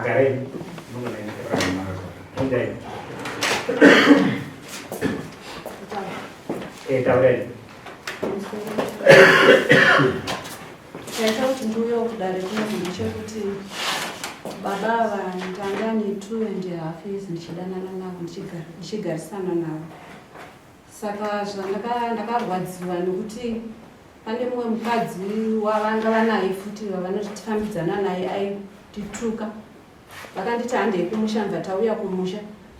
Garai. Endai. Eh, taurai. Chaita kuti ndiuye kudare kuno ndechekuti baba ava ndanga ne 2.5 years ndichidanana navo, ndichigarisana navo. Saka zvandakarwadziwa nekuti pane mumwe mukadzi wavanga vanaye futi vavanotifambidzana naye aitituka. Vakanditi handei kumusha, ndibva tauya kumusha.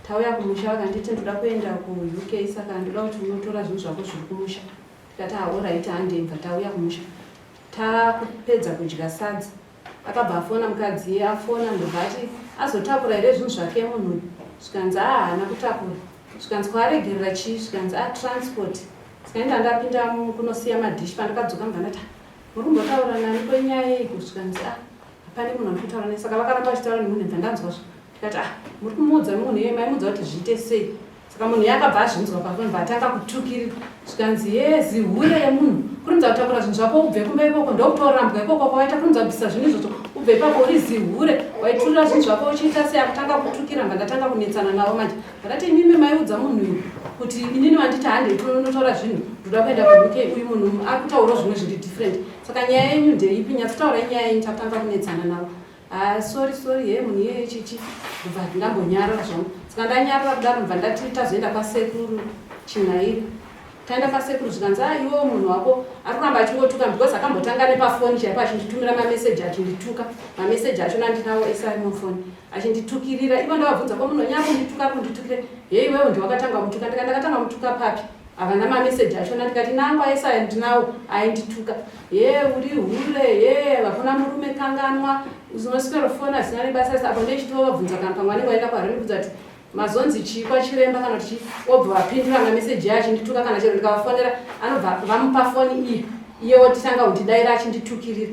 Tauya kumusha vakanditi ndoda kuenda kuUK, saka ndoda kuti unotora zvinhu zvako zviri kumusha. Tikati alright, handei, ndibva tauya kumusha. Takupedza kudya sadza, akabva afona mukadzi iye. Afona ndobva ati azotakura here zvinhu zvake munhu? Zvikanzi haana kutakura. Zvikanzi kwaaregerera chii? Zvikanzi a transport. Sikaenda ndapinda kunosiya madhishi. Pandakadzoka mbva ndati, muri kumbotaura nani kwenyaya yeiko? Zvikanzi a hapane munhu ari kutaura naye. Saka vakaramba vachitaura nemunhu, ndibva ndanzwa zvo. Ndikati, ah, muri kumuudza munhu iye, maimuudza kuti zviite sei? Saka munhu iye akabva azvinzwa pafoni, bva atanga kutukirira. Zvikanzi, ye zihure remunhu, kurumidza kutakura zvinhu zvako ubve kumba ikoko, ndokutorambwa ikoko kwawaita, kurumidza kubvisa zvinhu izvozvo ubve ipapo, uri zihure, waiturira zvinhu zvako uchiita sei? Akutanga kutukira, mbva ndatanga kunetsana navo manje. Ndakati, imimi maiudza munhu uyu kuti inini wanditi handei tonotora zvinhu, ndoda kuenda kuUK, uyu munhu ari kutaurawo zvimwe zviri different. Saka nyaya yenyu ndeipi? Nyatsotaura nyaya yenyu. Takutanga kunetsana navo. Ah, sorry, sorry, he munhu iyeye chichi. Ndobva ndambonyarara zvangu. Saka ndanyarara kudaro, ndobva ndati tazoenda kwasekuru Chinhairi. Taenda kwasekuru, zvikanzi, a iwewo munhu wako ari kuramba achingotuka, because akambotanga nepafoni chaipo achinditumira mameseji achindituka. Mameseji achona ndinawo ese ari mufoni, achinditukirira. Ivo ndavabvunza, ko munhu onyanya kundituka ari kunditukire? He, iwewo ndiwakatanga kumutuka. Ndika ndakatanga kumutuka papi? Havana mameseji achona. Ndikati nangu ese aya ndinawo aindituka. Ye uri hure, ye hakuna murume, kanganwa, unoswero foni asina nebasa rese. Apo ndechitovabvunza kana pamwe anenge waenda kuharare, ndibvunza kuti mazonzi chii kwachiremba kana kuti chii, obva vapindura mameseji ayo achindituka. Kana chero ndikavafonera, anobva vamupa foni iyi, iye wotitanga kundidaira achinditukirira.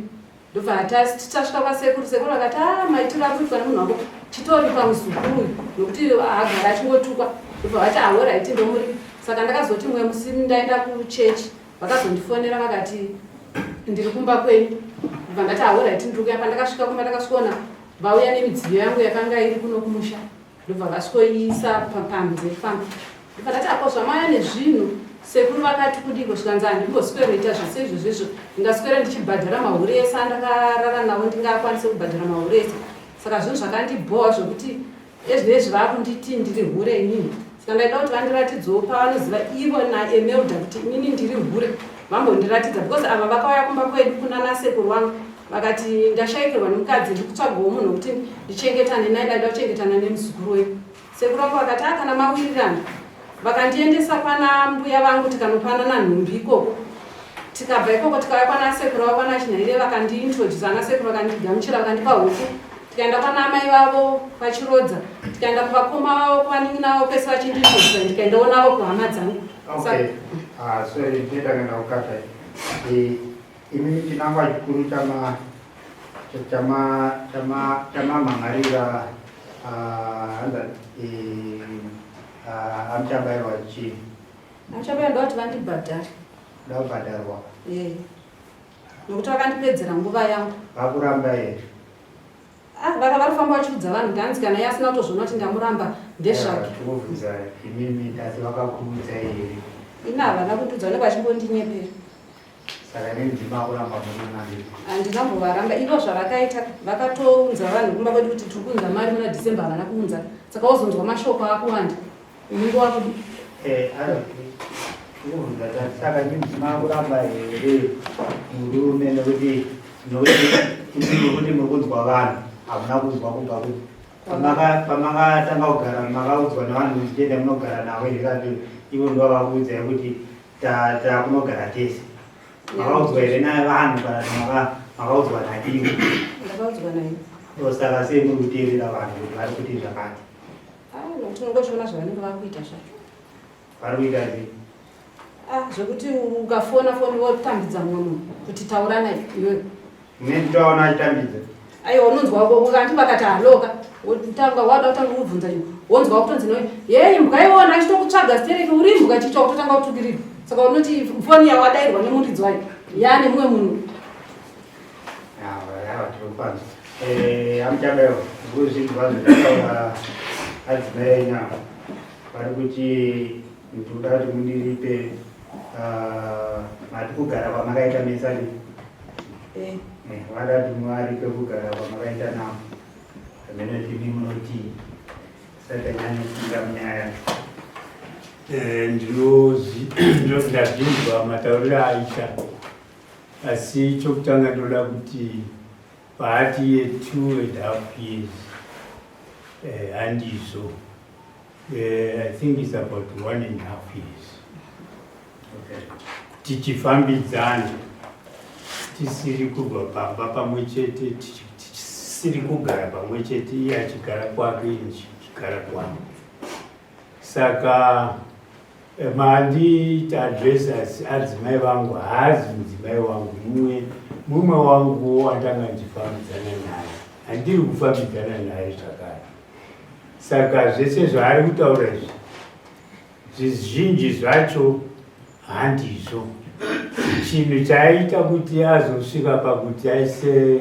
Ndobva tasvika kwasekuru. Sekuru vakati, a maitiro ari kuitwa nemunhu wako, chitoripa muzukuru uyu nokuti agara achingotukwa. Ndobva vati, alright, ndomuri. Saka ndakazoti mumwe musi ndaenda kuchechi, vakazondifonera vakati ndiri kumba kwenyu. Ndobva ndati, alright, ndiri kuya. Pandakasvika kumba, ndakasvikoona vauya nemidziyo yangu yakanga iri kuno kumusha, ndobva vasvikoiisa panze pamba. Ndobva ndati, apo zvamauya nezvinhu, sekuru vakati kudiko? Zvikanzi handimbosweroita zvese izvozvo izvo, ndingaswera ndichibhadhara mahure ese andakarara nawo? Ndingakwanise kubhadhara mahure ese? Saka zvinhu zvakandibhowa zvokuti ezvinezvi vaakunditi ndiri hure inini. Saka ndaida kuti vandiratidzewo pavanoziva ivo naEmelda kuti inini ndiri hure, vambondiratidza, because ava vakauya kumba kwedu kuna nasekuru vangu vakati ndashayikirwa nemukadzi, ndiri kutsvagawo munhu wekuti ndichengetane naye, ndaida kuchengetana nemuzukuru wedu. Sekuru vangu vakati, a kana mawirirana. Vakandiendesa kwana mbuya vangu, tikanopanana nhumbi ikoko. Tikabva ikoko tikauya kwana sekuru vavo kwana Chinhaire, vakandiintroduce ana sekuru, vakandigamuchira, vakandipa huku. Tikaenda kwana amai vavo pachirodza, tikaenda kuvakoma vavo, kuvanin'ina vavo, kwese vachindiintroduce, ndikaendawo navo kuhama dzangu. Okay. Ah, sorry, ndinotanga ndakukata. Imimi chinangwa chikuru chama chama chama chamamhan'arira hanza amuchabairwa chii? Amuchabairwa ndoda kuti vandibhadhare. Ndoda kubhadharwa. Eh. Nokuti vakandipedzera nguva yangu. Vakuramba here? Ah, vaka vari kufamba vachiudza vanhu kuti hanzi kana iye asina kutozviona kuti ndamuramba ndezvake. Tinobvunza imimi, ndati vakakuudza here? Ini havana kundiudza, vanenge vachingondinyepera. Saka inini ndimakuramba murume andiri? Handinambovaramba. Ivo zvavakaita, vakatounza vanhu kumba kwedu kuti tiri kuunza mari muna December, havana kuunza. Saka wozonzwa mashoko akuwanda, unenge wakudi. Eh, tinobvunza tati saka inini ndimakuramba here murume, nekuti nokuti muri kunzwa vanhu, hamuna kunzwa kubva kuti pamakatanga kugara makaudzwa nevanhu kuti tienda munogara navo here, kana ivo ndo vakakuudzai kuti takunogara tese? Makaudzwa here navanhu kana kuti makaudzwa naivo? Ndakaudzwa naivo. Saka sei muri kuteerera vanhu kuti vari kuti zvakati? Ah, nokuti unongochiona zvavanenge vakuita zvacho. Vari kuita sei? Ah, zvekuti ukafona foni wotambidza mumwe munhu kuti taura naye iwewe. Mune nditoona achitambidza. Aiwa, unonzwa ukanti vakati haloka, wotanga wada kutanga kubvunza iwe, wonzwa kutonzi noyo, yei imbwa iwona achitokutsvaga stereki, uri imbwa chiita, kutotanga kutukirirwa. Saka unoti foni yawadairwa nemuridzi wayo yaane mumwe munhu. Awa, tiri kupanzwa. Amuchabairwa. Kuzvinzwa zvakataura adzimai enyu ava vari kuti ndinoda kuti mundiripe ah, mati kugara kwamakaita mesani eh. Eh, vada kuti muvaripe kugara kwamakaita navo amene timi munotii satanyanyopinda munyaya. Eh, ndinozvinzwa matauriro aita asi chokutanga ndinoda kuti paati ye 2.5 years handizvo. I think it's about 1.5 years tichifambidzana tisiri kubva pamba pamwe chete, tisiri kugara pamwe chete, iye achigara kwake, ini ndichigara kwangu. Saka mandiita address asi adzimai vangu, haazi mudzimai wangu, mumwe mumwe wanguwo wandanga ndichifambidzana naye, handiri kufambidzana naye zvakare. Saka zvese zvaari kutaura izvi zvizhinji zvacho handizvo. Chinhu chaiita kuti azosvika pakuti aise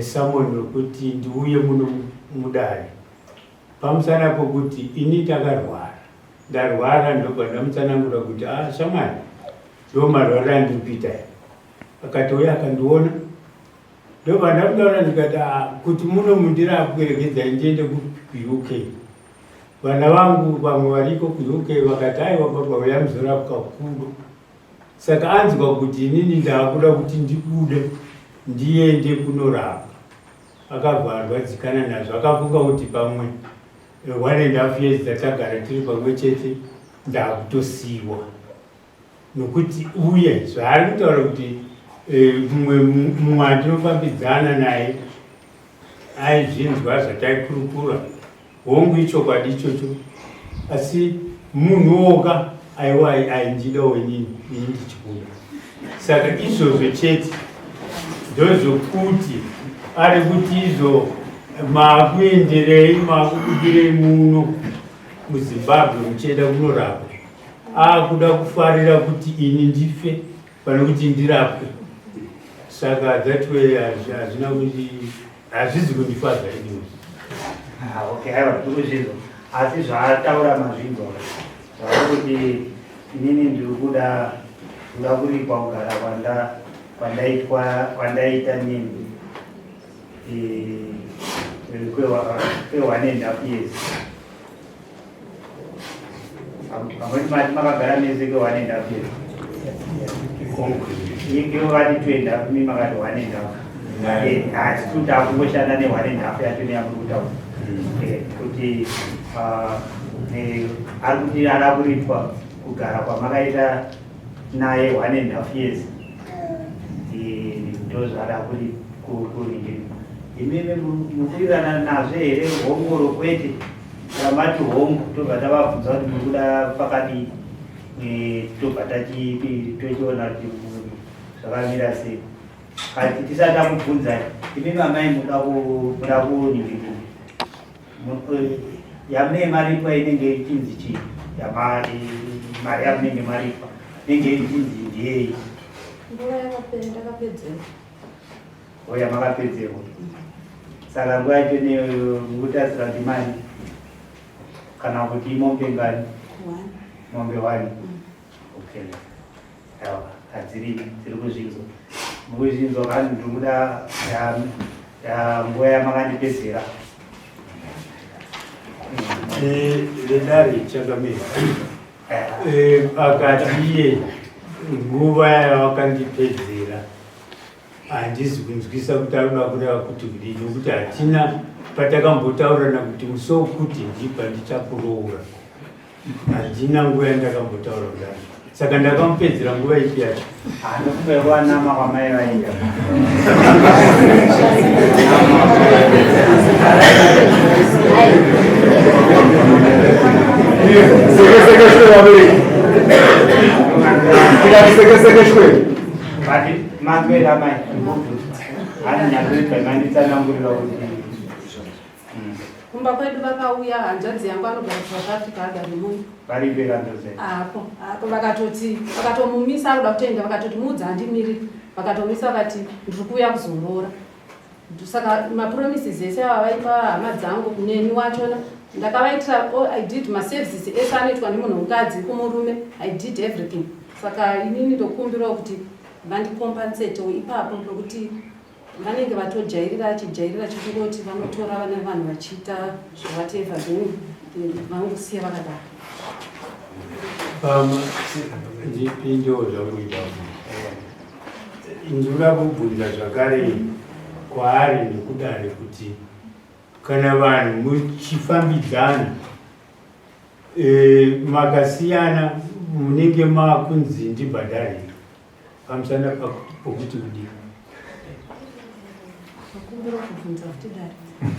summon wekuti ndiuye muno mudare pamusana pokuti ini takarwara, ndarwara, ndobva ndamutsanangura kuti ah shamwari, ndo marwariro andiri kuita aya. Akatouya akandiona, ndobva ndamutaura ndikati ah, kuti muno mundirapwe, ndiende kuUK. Vana vangu vamwe variko kuUK vakati aiwa baba, uya muzorapwa kuno. Saka anzwa kuti inini ndaakuda kuti ndibude ndiende kunorapwa, akabva arwadzikana nazvo, akafunga kuti pamwe 1.5 years dzatagara tiri pamwe chete ndakutosiyiwa. Nokuti uye zvaari kutaura kuti mumwe mumwe andinofambidzana naye aizvinzwa zvataikurukura, hongu ichokwadi ichocho, asi munhu woga aiwa aindidawo inini, ini ndichikuda. Saka izvozvo chete ndozvokuti ari kuti izvo maakuenderei, maakubudirei muno muZimbabwe muchienda kunorapwa, akuda kufarira kuti ini ndife pane kuti ndirapwe. Saka that way hazvina kuti hazvizi kundifadza anyway. Ah, okay, aiwa tiri kuzvinzwa, asi zvaataura mazvinzwa zvaari kuti inini ndiri kuda kuda kuripwa kugara kwandaitwa kwandaita nini kwe 1.5 years. Pamweni mati makagara mese kwe 1.5 years, ivo vati 2.5, mi makati 1.5. Asi kuti akungoshanda ne 1.5 yacho neyamuri kutaura kuti ari kuti ada kuripwa kugara kwamakaita naye 1.5 years, ndozvaada kuringira. Imimi mukuwirirana nazvo here, hongu kwete? Ramati hongu, tobva tavabvunza kuti muri kuda pakadii, tobva tochiona kuti zvakamira sei. Kati tisati takubvunzai, imimi amai muda kuningirira yamunenge maripwa inenge ichinzi chii? Mari yamunenge maripwa inenge ichinzi ndiyei? Nguva ndakapedzerwa. O, yamakapedzerwa. Saka nguva yacho neyoyo mukutarisira kuti mari kana kuti mombe ngani? One. Mombe one. Okay, aiwa hadziri dziri kuzvinzwa, mukuzvinzwa kani? Ndiri kuda nguva yamakandipedzera. Vedare chakamira, akati iye nguva yawakandipedzera, handisi kunzwisa kuti anoda kureva kuti kudii, nokuti hatina patakambotaurana kuti musi wokuti ndipa ndichakuroora. Handina nguva yandakambotaura kudaro. Saka ndakamupedzera nguva ipi yacho? Anokuberwa kwamai vaita. Seke seke vabereki. Tikati seke seke shwe. But manzwera mai, hani nyatsoitwa manditsanangurira kuti Kumba kwedu vakauya hanzvadzi yangu anogara kuSouth Africa, agari muno. Varipe hanzvadzi? Apo apo vakatoti, vakatomumisa akuda kutoenda, vakatoti muudza handimiriri, vakatomisa vakati ndiri kuuya kuzoroora. Saka mapromises ese ava vaipa hama dzangu neni wachona ndakavaitira. Oh, I did maservices ese anoitwa nemunhu mukadzi kumurume. I did everything. Saka inini ndokumbirawo kuti vandikompansetewo ipapo, nokuti vanenge vatojairira, achijairira chekungoti vanotora vane vanhu vachiita zvawhatever, then vangosiya vakadaro. Ndipindewo zvangu ipapo. Ndinoda kubvunza zvakare kwaari nekudare kuti kana vanhu muchifambidzana, makasiyana, munenge makunzi ndibhadhare pamusana pokuti kudii? Kumbira kubvunza futi dare,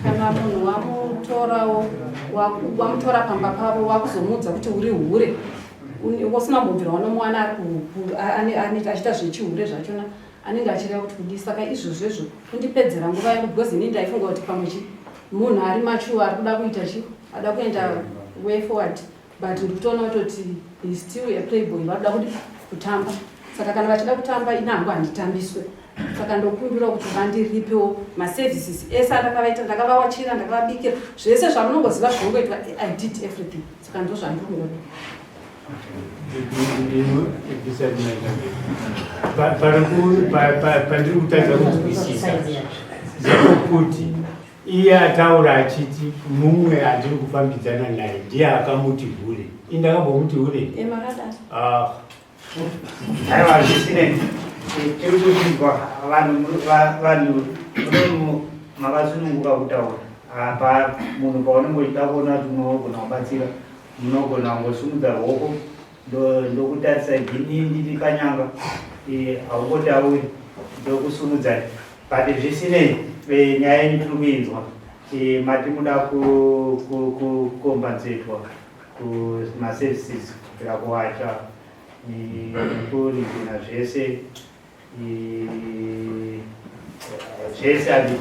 kana munhu wamutorawo, wamutora pamba pavo, wakuzomuudza kuti uri hure, usina kumbobvira wanomuwana achiita zvechihure zvachona, anenge achireva kuti kudii? Saka izvozvo kundipedzera nguva yangu, because inini ndaifunga kuti pamwe chi munhu ari mature, ari kuda kuita chi ada kuenda way forward, but ndikutoona kutoti he still a playboy, vakuda kuti kutamba. Saka kana vachida kutamba, ini hangu handitambiswe. Saka ndokumbira kuti vandiripewo maservices ese andakavaita. Ndakavawachira, ndakavabikira, zvese zvamunongoziva zvinongoitwa. I did everything. Saka ndo zvandiri kungoda. Ndisati maita, pandiri kutadza kunzwisisa ndepekuti iye ataura achiti mumwe andiri kufambidzana naye ndiye akamuti hure. Indakambomuti hure? Makadaro. Ah. Aiwa, zvisinei, tiri kuchinzwa. Vanhu muno makasununguka kutaura apa. Munhu paunenge uchida kuona kuti unogona kubatsira, munogona kungosumudza ruoko, ndokutarisa. Ndini ndiri panyanga, haungotauri, ndokusumudzai. But zvisinei, nyaya yenyu tiri kuinzwa. Mati muda kukombansetwa kumaservices, kubvira kuwacha nekuringina zvese, zvese adi.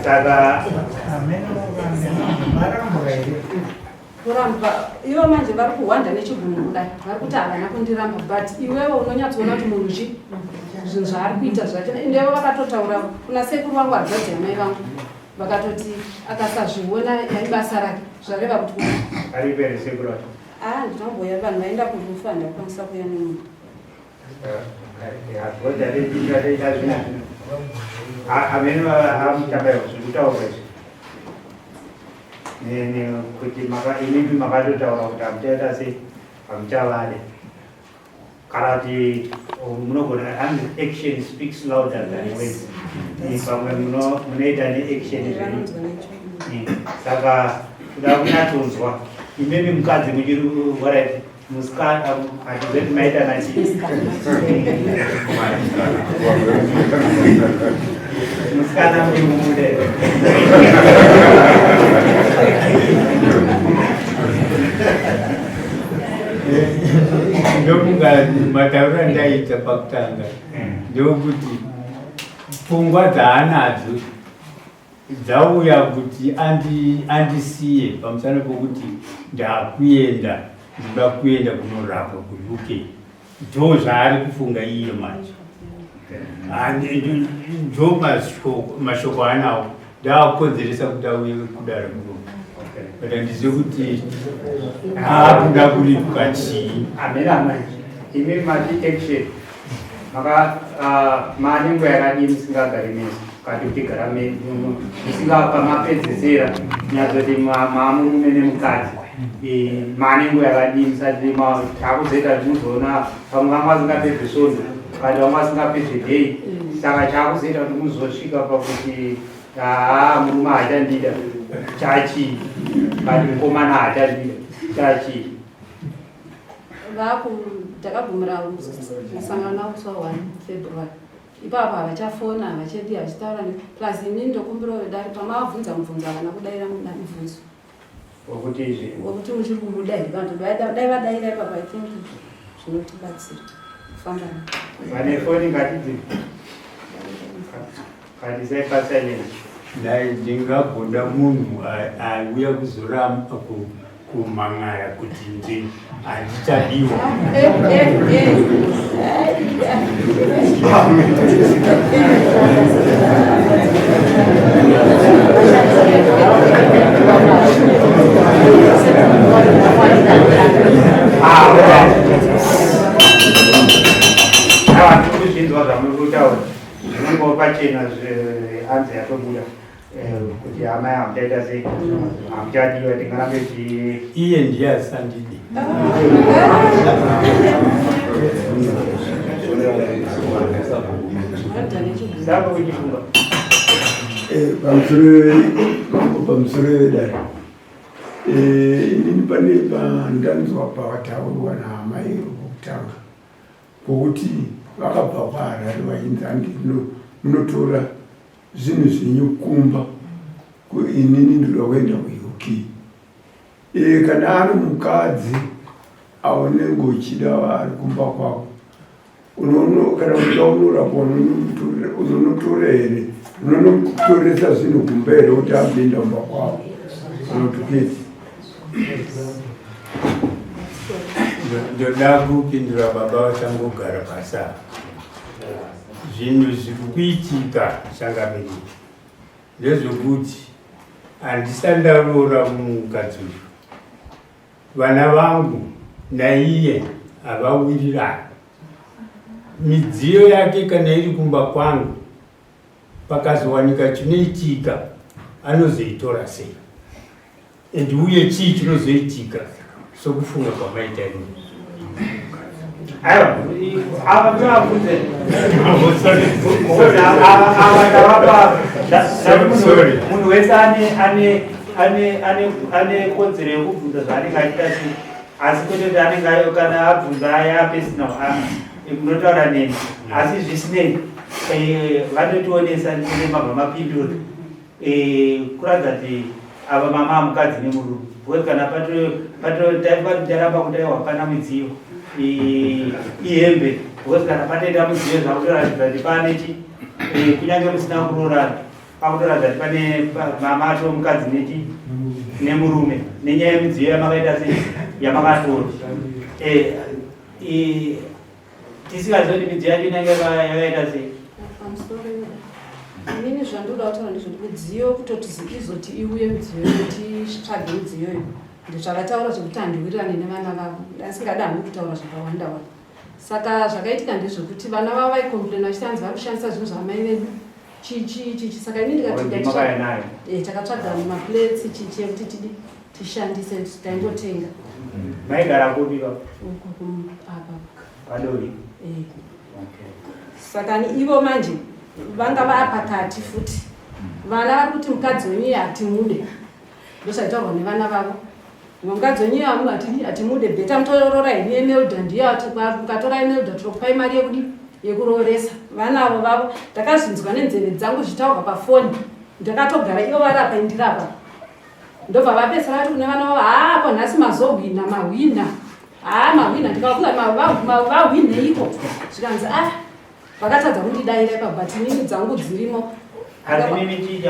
Saka Kuramba ivo manje vari kuhwanda nechigunhu kudai, vari kuti havana kundiramba, but iwewe unonyatsoona kuti munhu chi zvinhu zvaari kuita zvacho. Ende ivo vakatotaura kuna sekuru vangu, hanzvadzi yamai vangu, vakatoti akasazviona yaibasa rake, zvareva kuti Aripo here sekuru acho? A, ndinomboya. Vanhu vaenda kurufu, handakwanisa kuya nemunhu. Atoita zvina amene amuchabayiwa zvekutaura izvi kuti imimi makatotaura kuti hamuchaita sei, hamuchavade, kana kuti munogona, hanzi action speaks louder than words. Pamwe munoita neaction zvenyu. Vanonzwa necho. Saka kuda kunyatsonzwa, imimi mukadzi muchiri alright, musikana hatizoti maita nachi musikana muri mumude? Ndokunga matauro andaita pakutanga ndokuti pfungwa dzaanadzo dzauya kuti andisiye pamusana pokuti ndakuenda, ndoda kuenda kunorapwa kuUK. Ndo zvaari kufunga iye manje. Ndo mashoko anawo ndaakukonzeresa kuti auye kudaro kuno, but handizivi kuti aakuda kuripwa chii. Amene amai, imi mati action maka mane nguva yakadii musingagari mese, kati kuchigara musinga pamapedzesera nyatsoti maamurume nemukadzi? Mane nguva yakadii musati chakuzoita kuti muzoona vamwe vanga vasingapedzi svondo, kati vamwe vasingapedzi day? Saka chakuzoita kuti muzosvika pakuti haa, murume haachandida, chachii? Kati mukomana haachandida, chachii? Vaku takagumira musangano navo musi wa1 February. Ipapo havachafona, havachadi, havachitaura. Plus inini ndokumbirawo vedare, pamavabvunza mubvunzo havana kudaira mubvunzo. Wekuti izvi Wekuti muchiri kumuda here? Vanhu dai vadaira ipapo, I think zvinotibatsira kufamba. Vane foni ngatidzi ngatisai pasilent. Ndai ndingagonda munhu auya kuzoramba Kumhan'ara kuti ndi handichadiwa. Zvinzwa zvamuri kutaura zvinongova pachena, hanzi yatobuda kuti amai hamuchaita sei, hamuchadiwa, tingarambe chi Iye ndiye asandidi. Saka uchifunga. Pamusoro vedare, inini pane pandanzwa pavataurwa naamai vokutanga pokuti vakabva kwaHarare vachinzi handi munotora zvinhu zvenyu kumba, inini ndoda kuenda kuUK. Kana ari mukadzi aunenge uchida ari kumba kwako, kana uchida unorapwa, unonotora here, unonotoresa zvinhu kumba here kuti agoenda kumba kwavo kana kuti kwete? Ndoda kupindura baba vachangogara pasi apa. Zvinhu zviri kuitika, changamiriri, ndezvekuti handisati ndaroora mukadzi uyu. Vana vangu naiye havawirirani. Midziyo yake kana iri kumba kwangu, pakazowanika chinoitika, anozoitora sei? And uye chii chinozoitika sokufunga kwamaita ini? Aiwa, ava ndovabvunze, ava ndavapa. Sorry. Munhu wese ane kodzero yekubvunza zvaanenge achiita sei, asi kwete kuti anenge ayo kana abvunza aya personal munotaura neni. Asi zvisinei, vanotionesa nemabva mapindura, kuratidza kuti ava mama mukadzi nemurume, because kana taramba kuti aiwa hapana midziyo, ihembe, because kana patoita mudziyo zvakutoratidza kuti pane chi kunyange musina kuroorana, pakutoratidza kuti pane mama acho mukadzi nechi nemurume nenyaya yemidziyo yamakaita sei, yamakatora. Tisingazivi kuti midziyo yacho inenge yakaita sei. Pamusoro, inini zvandoda kutaura ndezvekuti midziyo kutoti izoti iuye midziyo, titsvage midziyoyo, ndozvakataura zvekuti handiwirirane nevana vavo. Ndasingada hangu kutaura zvakawanda wanda. Saka zvakaitika ndezvekuti vana vavo vaikomplaina vachiti hanzi vari kushandisa zvinhu zvamai vedu, chichi chichi. Saka ini ndikati Makaya nayo. Takatsvaga maplates chichi ekuti tidi tishandise, taingotenga. Maigara kupi pa? Uko apa. Padori. Eh. Saka ni ivo manje vanga vaapakati futi, vana vari kuti mukadzi wenyu iye hatimude. Ndozvaitaurwa nevana vavo, mukadzi wenyu iye amu hatidi, hatimude, better mutorora henyu Emelda. Ndiye ati mukatora Emelda tinokupai mari yekudi yekurooresa vana avo vavo. Ndakazvinzwa nenzeve dzangu zvichitaurwa pafoni, ndakatogara, ivo vari apa, indirapa. Ndobva vapedzisira vati kune vana vavo, "Haapo nhasi mazohwina, mahwina, haa mahwina." Ndikavafunga, "Vahwineiko?" Zvikanzi, "Ah, vakatadza kundidaira ipapo, but inini dzangu dzirimo." Asi mimi chii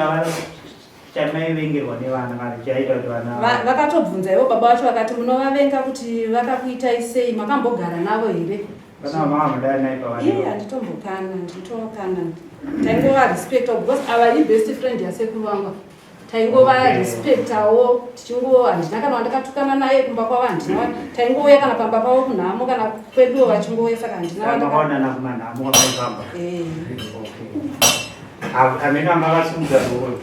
chamaivengerwa nevana kana chaita kuti vana Vakatobvunza ivo baba vacho, vakati, "Munovavenga kuti vakakuitai sei? Makambogara navo here?" Vana vamama mudai nai Iye pavana? Handitombokana, nditokana, taingova respecta because ava ibest friend yasekuru vangu. Taingova respectawo tichingo, handina kana wandakatukana naye kumba kwavo, handina. Taingouya kana pamba pavo kunhamo kana kweduwo vachingouya, saka handina Makaonana kumanhamo kwamaifamba? Eh. Okay, amene anga vasimudza ruoko.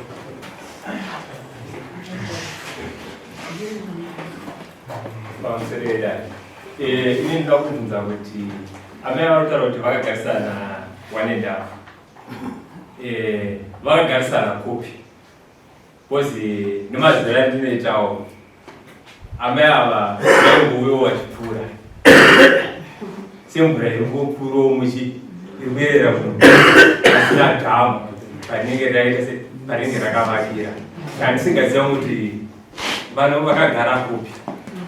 Pamusoro yedare, ini ndinoda kubvunza kuti amai vari kutaura kuti vakagarisana one and half, vakagarisana kupi? Because nemazera andinoitawo, amai ava vaingouyawo vachipfuura semvura iri ngopfuurawo muchi iri kuyerera munhu asina dhamu parinenge raita parinenge rakavakira. Handisingaziva kuti vanhu vakagara kupi.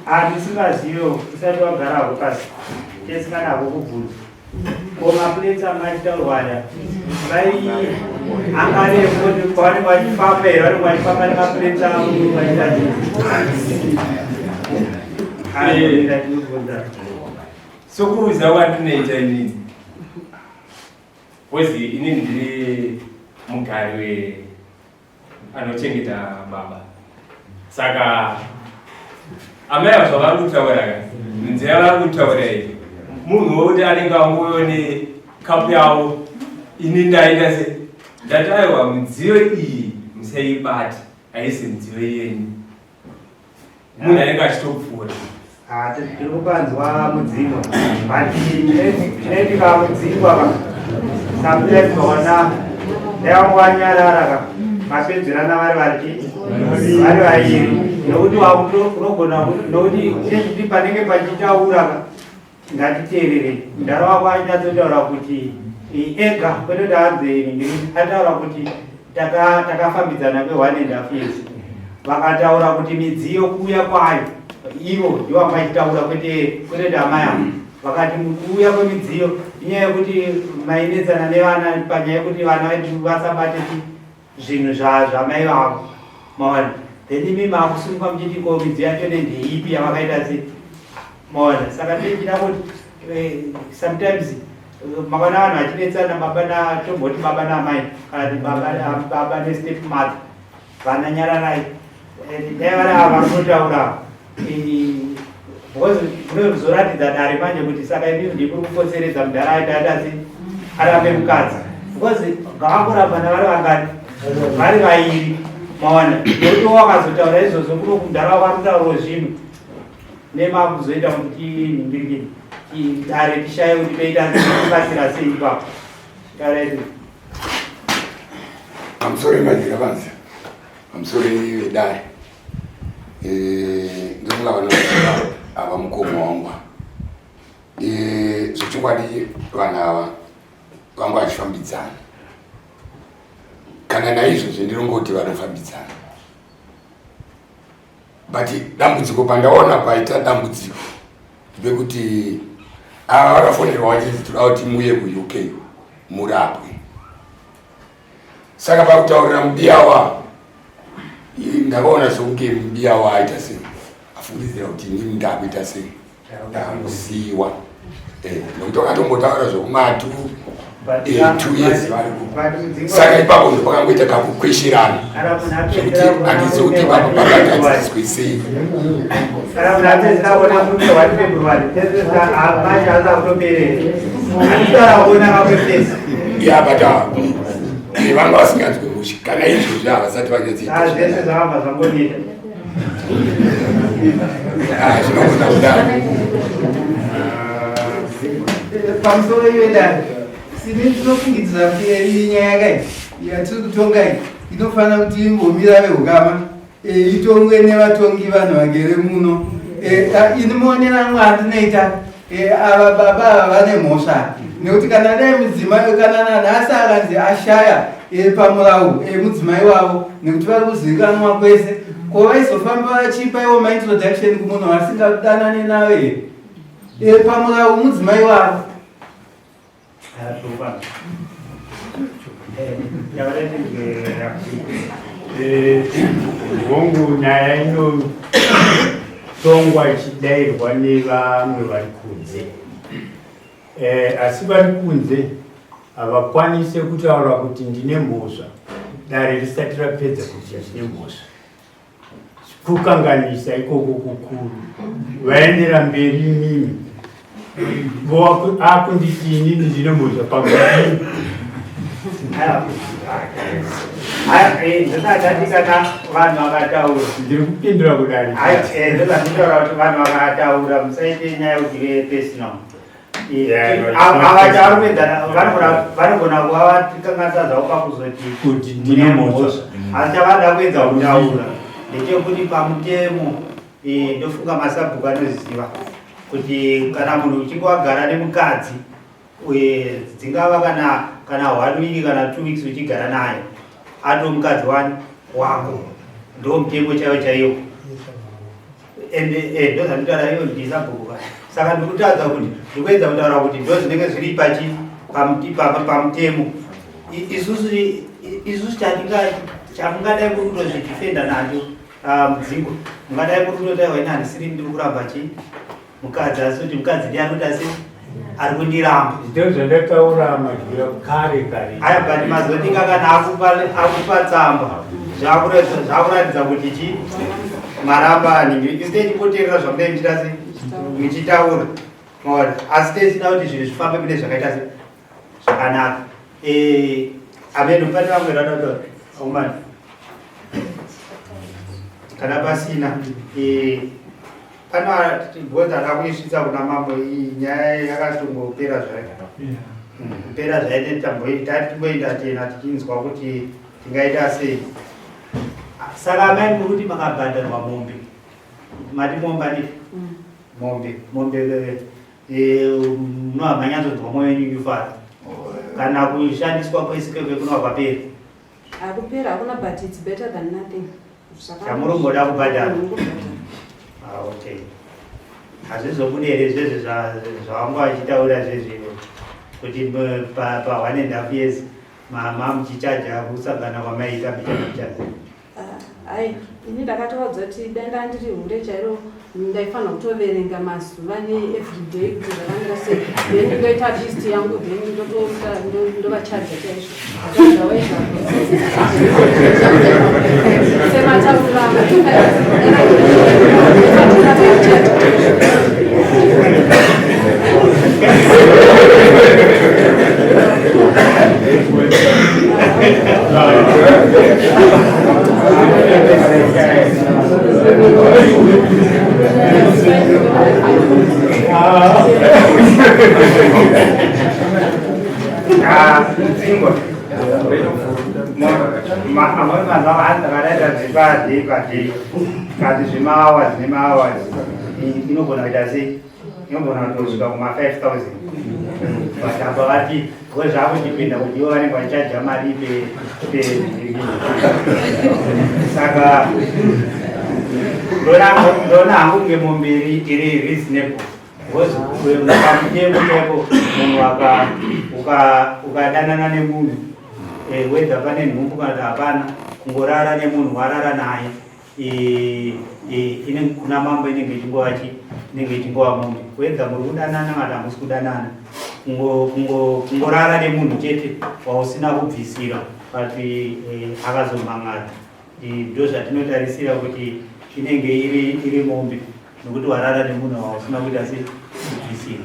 Handisingazivo, usati wagarawo pasi tesinganako kubvunza ko maplates anga achitaurwa aya vai anga ari ekuti pavanenge vachifamba here, vanenge vachifamba nemaplates avo vachiita sei? Sokuudza kwandinoita inini, because inini ndiri mugari we anochengeta baba, saka amai avo zvavari kutaura ka, nzira yavari kutaura iyi, munhu wekuti anenge anguyo nekapu yavo. Ini ndaita se ndati, aiwa, midziyo iyi musaibate, haisi midziyo yenyu. Munhu anenge achitopfuura. Ah, tiri kupanzwa mudzingwa, but chinoitika mudzingwa ka, sometimes vaona dai wanyarara ka, mapedzerana vari vachi vari vairi, nokuti unogona, nokuti chechiti panenge pachitaura ka, ngatiteerere. Mudhara wako anyatsotaura kuti ega, kwete kuti anze ningiri. Ataura kuti takafambidzana kwe1.5 years. Vakataura kuti midziyo kuuya kwayo, ivo ndivo vachitaura, kwete kuti amai avo. Vakati kuuya kwemidziyo inyaya yekuti mainetsana nevana panyaya yekuti vana vedu vasabate zvinhu zvamai vavo, maona. Then imi makusimuka muchiti, ko midziyo yacho ndeipi yavakaita se, maona. Saka ndechida kuti sometimes makaona vanhu vachinetsana, baba na, tomboti baba naamai, kana kuti baba nestep mother, vana nyararai. Dai vari ava vari kutotaura, because munozoratidza dare manje kuti saka imi ndikuri kupotseredza mudhara aita atasi arambe mukadzi, because ngavangorambana vari vangani, vari vairi, maona. Nokuti wakazotaura izvozvo kuno kumudhara wako arikutaurawo zvimwe, nemakuzoita kuti tinhingirikini dare tishaye kuti toita batsira sei ipapo. Tauraitu. Pamusoro yemadzira panzi, pamusoro vedare, ndofunga vanoziva ava mukoma wangu. Zvechokwadi vanhu ava vanga vachifambidzana. Kana naizvozvo ndinongoti vanofambidzana, but dambudziko pandaona paita dambudziko ndepekuti ava vakafonerwa vachinzi toda kuti muye kuUK murapwe. Saka pakutaurira mudiyawa, ndakaona sokunge mudiyawa aita sei, afungidzira kuti inini ndakuita sei, ndakusiyiwa, nekuti vakatombotaura zvekumatu 2 years variko. Saka ipapo ndo pakangoita kakukwesherana zvekuti handizi kuti ipapo pakagadziswe sei. Kana munhu apedzera kuona murume 1 February, manje aza kutoperera, anditaura kuona kamwe fesi. Ya, but vanga vasinganzwe mushe. Kana izvozvi havasati vanyatsoita. Zvese zvakabva zvangoneta. Zvinogona kudaro. Pamusoro iwe dare, sini ndinofungidzira kuti iyi nyaya kai yatiri kutonga iyi inofanira kuti imbomira veukama, itongwe nevatongi vanhu vagere muno. Ini muonero angu andinoita, ava baba ava vane mhosva, nekuti kana dai mudzimai, kana nanhasi akanzi ashaya, pamurau, mudzimai wavo, nekuti vari kuzivikanwa kwese, ko vaizofamba vachipa iwo maintroduction kumunhu vasingadanane nawe here? Pamurau mudzimai wavo. Hongu, nyaya inotongwa ichidayirwa nevamwe vari kunze, asi vari kunze havakwanise kutaura kuti ndine mhosva dare risati rapedza kuti ndine mhosva. Kukanganisa ikoko kukuru. Vaendera mberi mimi akunditi inini ndine mhosva pakudii? Ndosatati kana vanhu vakataura Ndiri kupindura kudari. Ndozanditaura kuti vanhu vakataura, musaite nyaya yekuti personal. Yeah, no, it's Ava not personal. varikuedzana, vanogona kuva vatikanganisa zvavo pakuzoti kuti ndine mhosva. Asi chavada kuedza kutaura ndechekuti pamutemo, ndofunga masabhuku anoziva kuti kana munhu uchinge wagara nemukadzi, dzingava kana one week kana 2 weeks uchigara naye, ato mukadzi wani wako. Ndo mutemo chaiwo chaiwo. Ende ndozvanditaura iyo, ndisabhuku. Saka ndikutadza kuti ndikuedza kutaura kuti ndo zvinenge zviri pachi pamutemo. Isusu chamungadai kuri kutozvidhifenda nacho. Ah, Mudzingwa, mungadai muri kutoti aiwa ini handisiri ndiri kuramba chii mukadzi, asi kuti mukadzi ndiye anoti asi ari kundiramba. Ndizvo zvandataura madyira kare kare. Aya, but mazodinga kana akupa tsamba zvakuratidza kuti chi maramba aningi. Isu tichipoterera zvamunei muchiita se muchitaura. Maona, asi tichida kuti zvinhu zvifambe mune zvakaita se zvakanaka. Eh, ameno pane vamwe vanotaura aumani kana pasina eh, pano because ada kuisvitsa kuna mambo, iyi nyaya yakatongopera zvayo, kupera zvaite tamboita tena tichinzwa kuti tingaita sei. Saka amai, muri kuti makabhadharwa mombe, mati mombe ani? Mombe, mombe munohamanyatsonzwa mwoyo yenyu yufara kana kushandiswa kwesikepe kunova kwapera? Hakupera hakuna, but it's better than nothing. Chamuromboda kubhadhara? Muri kubhadhara. Ah, okay, hazvizobude here zvezvi zvavanga vachitaura zvezvi kuti pa 1.5 years mama muchichaja kusangana kwamaita mbichana mbichana? Ah, ai, ini ndakatovaudza kuti dai ndandiri hure chairo ndaifanira kutoverenga mazuva neeveryday kuti zvakamira sei, then ndoita list yangu, then ndovachaja chaizvo. Otherwise sematauriro anga. Ah, Mudzingwa, amweni mazuva akadaita zvepaday paday kati zvemahours nemahours inogona kuita sei, inogona kutosvika kuma 5000, but apa vati zvakudependa kuti ivo vanenge vachichaja mari pe. Saka ndoona hangu kunge mombe iri reasonable because pamutemo chaipo munhu ukadanana nemunhu, whether pane nhumbu kana kuti hapana, kungorara nemunhu warara naye kuna mambo inenge ichingova chi inenge ichingova mombe, whether muri kudanana kana hamusi kudanana. Kungorara nemunhu chete wausina kubvisira but akazomhang'ara, ndo zvatinotarisira kuti inenge iri mombe, nokuti warara nemunhu wausina kuita se kubvisira,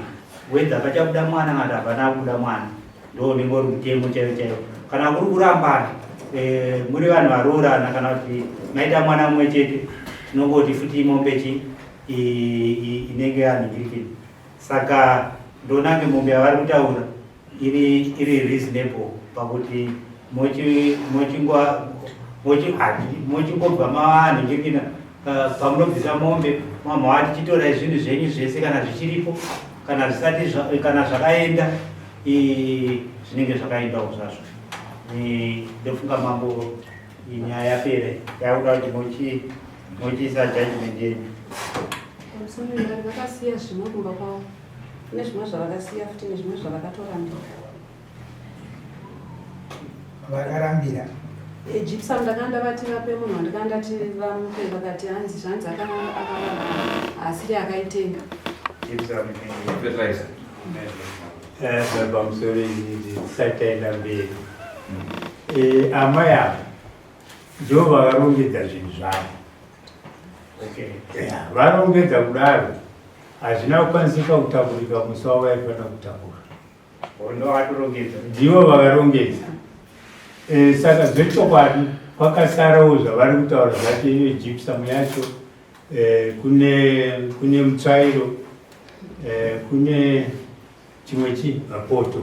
whether pachabuda mwana kana hapana kubuda mwana, ndo unenge uri mutemo chaiwo chaiwo. Kana kuri kurambana, muri vanhu varoorana kana kuti maita mwana mumwe chete, tinongoti futi mombe chi inenge yanhingirikini. Saka ndonange mombe yavari kutaura iri reasonable pakuti mochingobva mavanhingirikina pamunobvisa mombe, mamha wati chitorai zvinhu zvenyu zvese kana zvichiripo, kana zvisati kana zvakaenda, zvinenge zvakaendawo zvazvo. Ndofunga mambo nyaya yapera, yakuda kuti mochiisa judgment yenyu. Pamusoro vari vakasiya zvimwe kumba kwavo, kune zvimwe zvavakasiya futi nezvimwe zvavakatorambira. Vakarambira? Gypsum ndakanga ndavati vape munhu wandakanga ndati vamupe, vakati hanzi zvanzi asiri akaitenga. Gypsum. Fertilizer. Pamusoro, tisati taenda mberi, amai ava ndo vakarongedza zvinhu zvavo. Varongedza kudaro hazvina kukwanisika kutakurika musi wavaifanira kutakura. Ndo vakatorongedza? Ndivo vakarongedza. Saka zvechokwadi kwakasarawo zvavari kutaura zvacho, iyo gypsum yacho, kune mutsvairo, kune chimwe chi mapoto,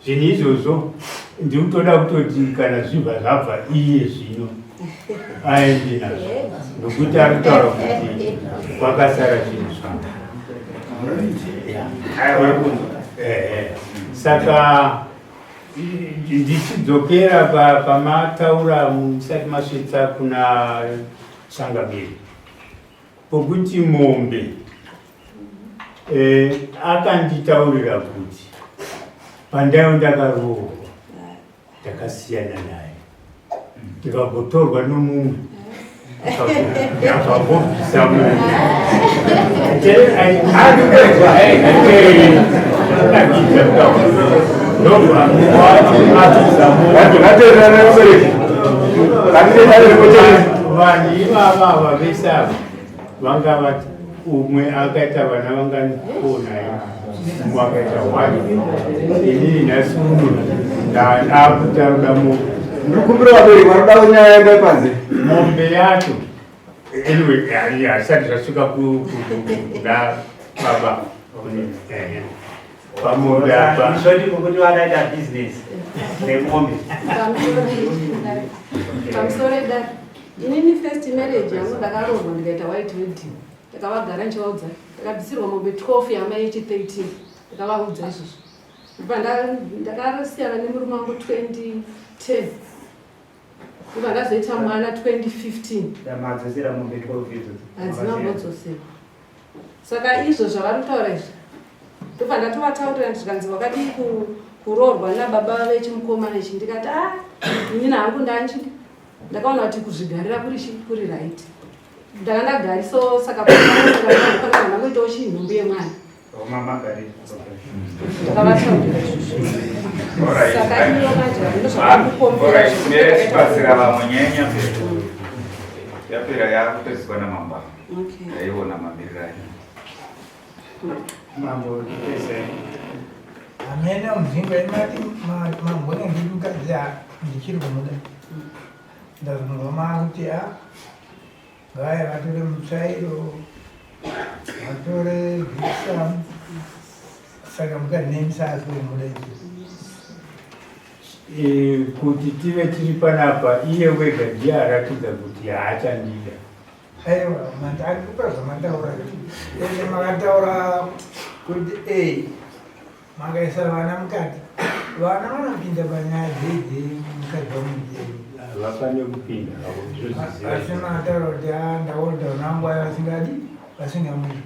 zvinhu izvozvo ndiri kutoda kutoti kana zvibva zvabva iye zvino aende nazvo, nokuti ari kutaura kuti kwakasara zvinhu zvavo. Saka ndichidzokera pamataura musati masvitsa kuna Changamire pokuti mombe, akanditaurira kuti pandaivo ndakaroorwa ndakasiyana naye ndikagotorwa nomumwe. Ndabva mombe. Ndobva abvisa mombe. Ngateererane vabereki. Ngatiteererane kuteerera. Vanhu ivava ava vese ava vanga vati umwe akaita vana vangani four naye, umwe akaita one. Inini nhasi uno ndaakuti mombe. Ndiri kukumbira vabereki vanoda kunyaya endai panze. Mombe yacho anyway hazvisati zvasvika kuna baba. Pamombe apa Izvo ndiko kuti vadaita business remombe. Pamusoro dare, inini first marriage yangu ndakaroorwa ndikaita white wedding. Ndakavagara ndichivaudza, ndakabvisirwa mombe 12 yamai yechi 13. Ndakavaudza izvozvo. Ndibva ndakasiyana nemurume wangu 2010, ndibva ndazoita mwana 2015. Madzosera mombe 12 idzodzo? Hadzina kumbodzosera. Saka izvo zvavari kutaura izvi, ndobva ndatovataurira, zvikanzi wakadii kuroorwa nababa vechimukomana ichi? Ndikati, a inini hangu ndanchi ndakaona kuti kuzvigarira kuri chi kuri right. Ndanga ndagariso, saka panaa ndangoitawo chinhumbu yemwana. Mamagarira. Ndakavataurira izvozvo. Saka iyo manje ndo zvavakukombera. Alright, tibatsira vamwe. Nyaya yapera, yapera, yakupedziswa namambo. Okay. Ndaiona mamiriro ayo. Mambo, pese. Hamene mudzimba imati mambone nditi mukadzi ndichiri kumuda. Ndazonzwa maakuti a ngaya vatore mutsvairo, vatore gypsum. Saka mukadzi nemusasi kumuda izvi? Kuti tive tiri panapa, iye wega ndiye aratidza kuti haachandida. Aiwa, mandikupa zvamataura, ende makataura kuti e makaisa vana mukati, vana vanopinda panyaya dzedze mukadzi wamudzei. Havafaniri kupinda havo. Asi ndinozviziva. Makataura kuti a ndaona vanangu aya vasingadi, vasingamudi.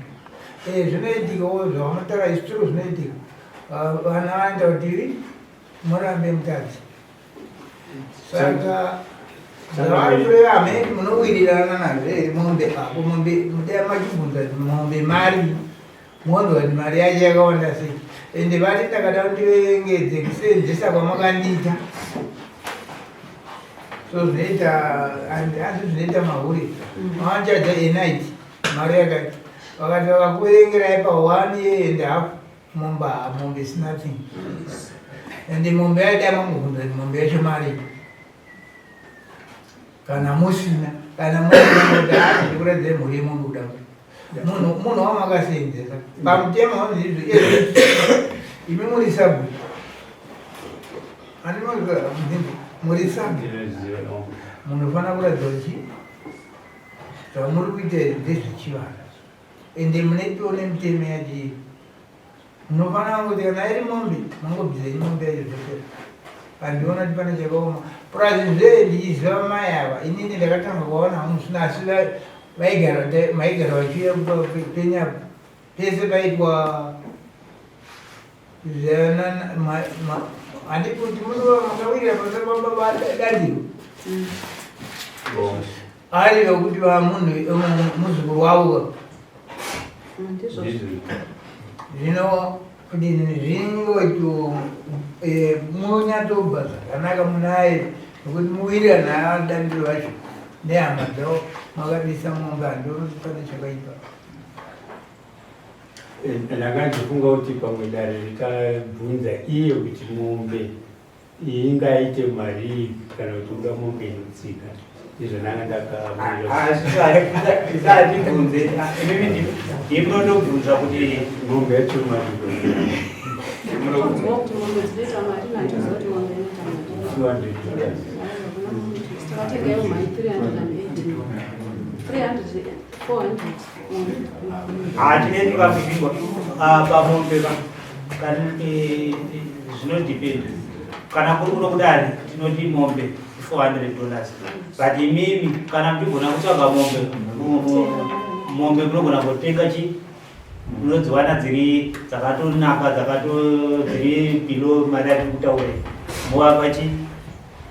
Zvinoitikawo zvavanotaura isitiro, zvinoitika. Vana vaenda kuti murambe mukadzi, saka zvavari kureva hameni munowirirana nazvo here? Mombe apo, mombe mudai machibvunza kuti mombe mari, monzwa kuti mari yacho yakawanda sei. Ende vati ndakada kundiverengedze kuseenzesa kwamakandiita, so zvinoita asi zvinoita mahure mavanchaja a night mari yakati vakati vakakuverengerai pa one year and half. Mombe, mombe is nothing. Ende mombe yaida mangobvunza kuti mombe yacho mari, kana musina, kana muti ndikuradzai mhuri yemombe kuda munhu munhu wamakaseenzesa pamutemo wanzi izvi imi muri sabhuku, andinoziva muri sabhuku, munofanira kuratidza kuti zvamuri kuita ndezvechivanhu, ende munetiwo nemitemo yacho. Munofanira kuti kana iri mombe mangobvisai mombe yacho zvosera. Handiona kuti pane chakaoma. Plus zve ndichiziva mai ava, inini ndakatanga kuvaona hamusina, asi vaigara maigara vachiuya penya pese paitwa handi kuti munova makawirira baba dadiro ari vekuti vamunhu muzukuru wavo. Zvino kuti zvingoito munyatobva zvakanaka munaye nokuti muwirirana nadandiro vacho nehama dzavo, makabisa mombe, handioni kuti pane chakaipa. Ndanga ndichifunga kuti pamwe dare rikabvunza iye kuti mombe iyi ingaite mari, kana kuti uda mombe inotsika, izvo ndanga ndakamirira. Isatibvunze imimi, ndimunotobvunza kuti mombe yacho mari. Tonzwa kuti mombe dzinoita mari, nandiziva kuti mombe inoita mari. $200. Takatenga iyo mari 380, 300, 400. Hatineni vamubingwa pamombe zvinodependa. Kana kuri kuno kudare tinoti mombe $400, but imimi kana muchigona kutsvaga mombe, mombe munogona kutenga chi munodziwana dziri dzakatonaka, dzakato dziri below mari yatiri kutaura, movapa chi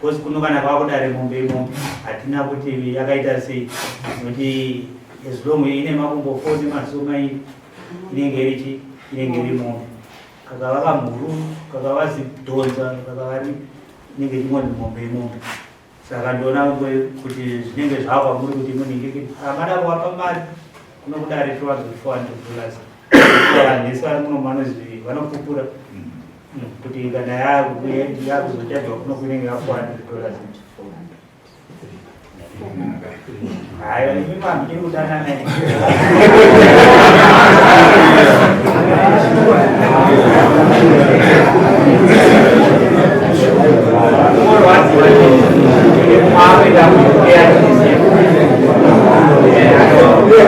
Because kuno kana kwakudare mombe imombe hatina kuti yakaita sei, nokuti as long ine makumbo 4 nemaziso mairi inenge iri chi inenge iri mombe. Kakava kamhuru, kakava zidhonza, kakava inenge ingori mombe imombe. Saka ndoona kuti zvinenge zvava kwamuri kuti muningike amada kuvapa mari kuno kudare towanzo $400. Vanhu vese vari muno vanozvi vanopupura kuti kana yakuzochajwa kuno kunenge ya $400. Hayi, imi mami tiri kudanana.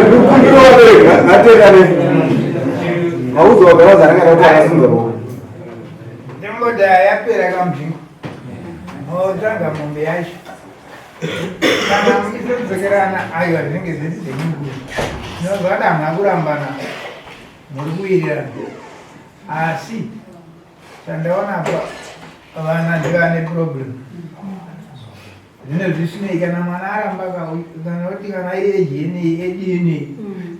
Ndikumbira vabereki ngatenane mauzo wagara zananga kuti akasunga ruoko. Ndingoda yapera kamubvingo. Motsvaga mombe yacho. Kana muchizodzokerana aiwa zvinenge zviri zvenyungu. Tinozwa kuti hamuna kurambana muri kuwirirana. Asi chandaona apa vana ndivane problem. Zvino zvisinei kana mwana aramba kana kuti kana age inei age inei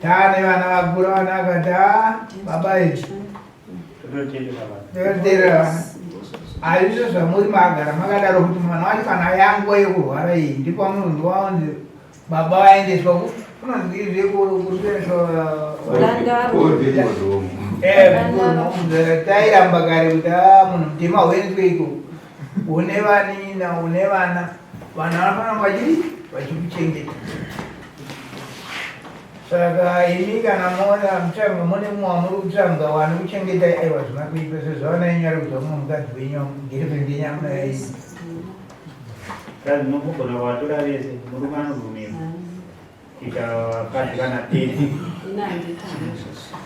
taane vana vakura vana vakati haa baba izvi Ndinoteerera vana. Hazvizvo zvamuri magara makadaro kuti mwana wacho kana yanguva yekurwara iyi ndipo munonzi waonzi baba vaendeswa kunonzi izve kuendeswa tairamba kare kuti a munhu mutema huendeswe iko une vanina une vana vana vanofanira vachiri vachikuchengeta. Saka imi kana moona mutsvanga mune mumwe wamuri kutsvanga wani kuchengetai aiwa zvina kuipa sezvo vana yenyu ari kuzwa mumwe mukadzi wenyu girlfriend yenyu amuna yenyu. Kazi munogona kuvatora vese, murume anobvumirwa kuita vakadzi kana 10. Ini handiti izvozvo.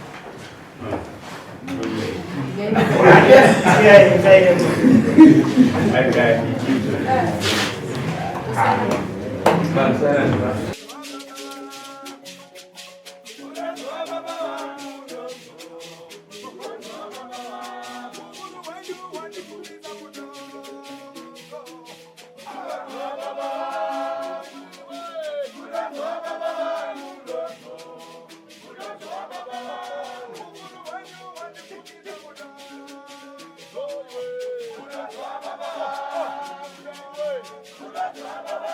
Baba.